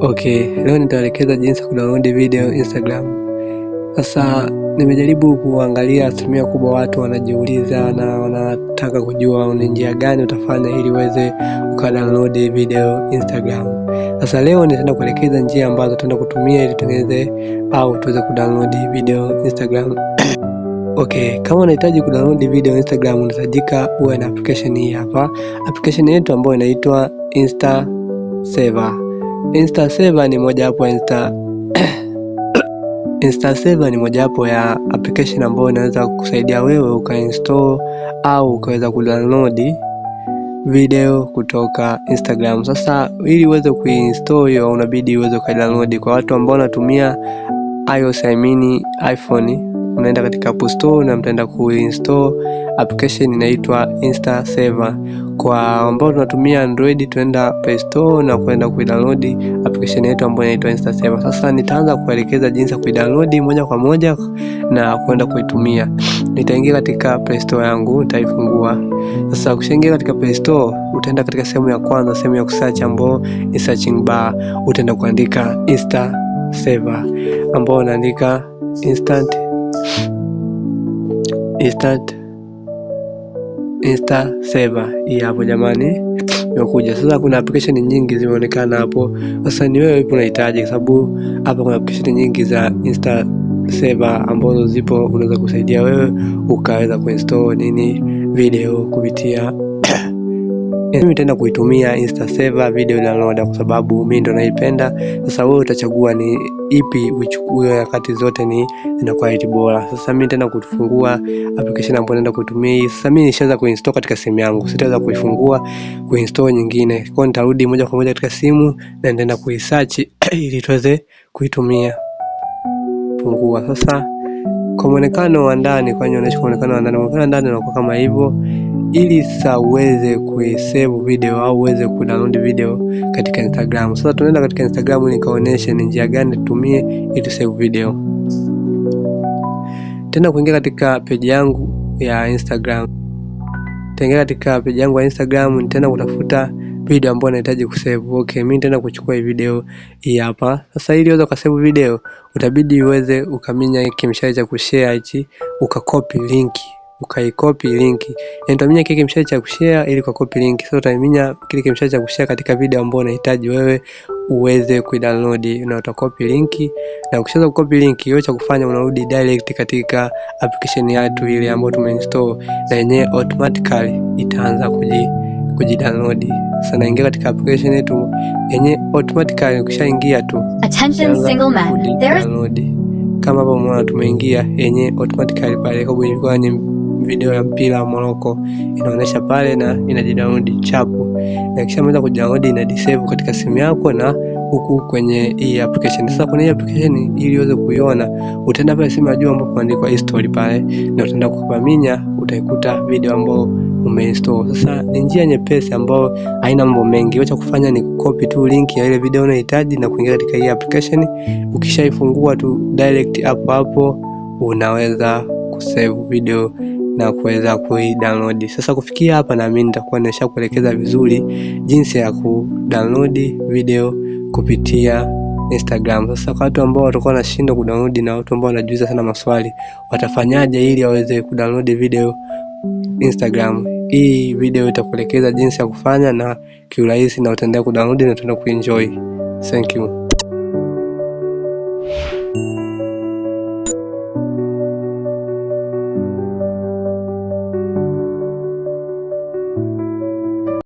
Okay, leo nitaelekeza jinsi ya kudownload video Instagram. Sasa nimejaribu kuangalia asilimia kubwa watu wanajiuliza na wanataka kujua ni njia gani utafanya ili uweze ukadownload video Instagram. Sasa leo nitaenda kuelekeza njia ambazo tutaenda kutumia ili tutengeneze au tuweze kudownload video Instagram. Okay, kama unahitaji kudownload video Instagram unahitajika uwe na application hii hapa. Application yetu ambayo inaitwa Insta Saver. Insta Saver ni moja wapo ya Insta Saver ni mojawapo ya application ambayo inaweza kukusaidia wewe ukainstall au ukaweza kudownload video kutoka Instagram. Sasa ili uweze kuinstall hiyo unabidi uweze kudownload. Kwa watu ambao wanatumia iOS, I mean iPhone, unaenda katika App Store na mtaenda kuinstall application inaitwa Insta Saver. Kwa ambao tunatumia Android tunaenda Play Store na kwenda kuidownload application yetu ambayo inaitwa Insta Saver. Sasa nitaanza kuelekeza jinsi ya kuidownload moja kwa moja na kwenda kuitumia. Nitaingia katika Play Store yangu, nitaifungua. Sasa ukishaingia katika Play Store, utaenda katika sehemu ya kwanza, sehemu ya kusearch ambayo ni searching bar, utaenda kuandika Insta Saver ambao unaandika instant Insta Saver. Hii hapo jamani, imekuja. Sasa kuna application nyingi zimeonekana hapo. Sasa ni wewe ipo unahitaji, kwa sababu hapa kuna application nyingi za Insta Saver ambazo zipo, unaweza kusaidia wewe ukaweza kuinstall nini video kupitia. Mimi nitaenda kuitumia Insta Saver video downloader kwa sababu mimi ndo naipenda. Sasa wewe utachagua ni ipi uichukue, wakati zote ni zina quality bora. Sasa mimi nitaenda kufungua application ambayo naenda kuitumia. Sasa mimi nishaanza kuinstall katika simu yangu, sitaweza kuifungua kuinstall nyingine. Kwa hiyo nitarudi moja kwa moja katika simu na nitaenda kuisearch ili tuweze kuitumia. Fungua sasa kwa muonekano wa ndani, kwa nionyesha muonekano wa ndani. Muonekano wa ndani unakuwa kama hivyo, ili sasa uweze kuisave video au uweze kudownload video katika Instagram. Sasa tunaenda katika Instagram nikaonyeshe ni njia gani tutumie ili tusave video. Tena kuingia katika page yangu ya Instagram. Nitaingia katika page yangu ya Instagram, nitaenda kutafuta video ambayo nahitaji kusave. Okay, mimi nitaenda kuchukua hii video hii hapa. Sasa ili uweze kusave video, utabidi uweze ukaminya kimshale cha kushare hichi, ukakopi link, ukaikopi link. Yaani utaminya kile kimshale cha kushare ili ukakopi link. Sasa utaminya kile kimshale cha kushare katika video ambayo unahitaji wewe uweze kuidownload na utakopi link, na ukishaanza kukopi link hiyo, cha kufanya unarudi direct katika application yetu ile ambayo tumeinstall, na yenyewe automatically itaanza kujidownload. Sasa naingia katika application yetu yenyewe automatically, ukishaingia tu Attention single men. There is download. Kama hapo umeona tumeingia yenyewe automatically pale, kwa ilikuwa ni video ya mpira wa Morocco inaonyesha pale na inajidownload chapu, na kisha maliza kudownload inajisave katika simu yako na huku kwenye hii application. Sasa kwenye hii application ili uweze kuiona, utaenda pale sehemu ya juu ambapo kuandikwa history pale, na utaenda kupaminya, utaikuta video ambayo umeinstall. Sasa ni njia nyepesi ambayo haina mambo mengi. Wacha kufanya ni copy tu link ya ile video unayohitaji na kuingia katika hii application. Ukishaifungua tu direct hapo hapo unaweza kusave video na kuweza kuidownload. Sasa kufikia hapa, naamini nitakuwa nimeshakuelekeza vizuri jinsi ya kudownload video kupitia Instagram. Sasa kwa watu ambao watakuwa wanashindwa kudownload na watu ambao wanajiuliza sana maswali, watafanyaje ili waweze kudownload video Instagram? Hii video itakuelekeza jinsi ya kufanya na kiurahisi, na utaendelea kudownload na utaenda kuenjoy. Thank you.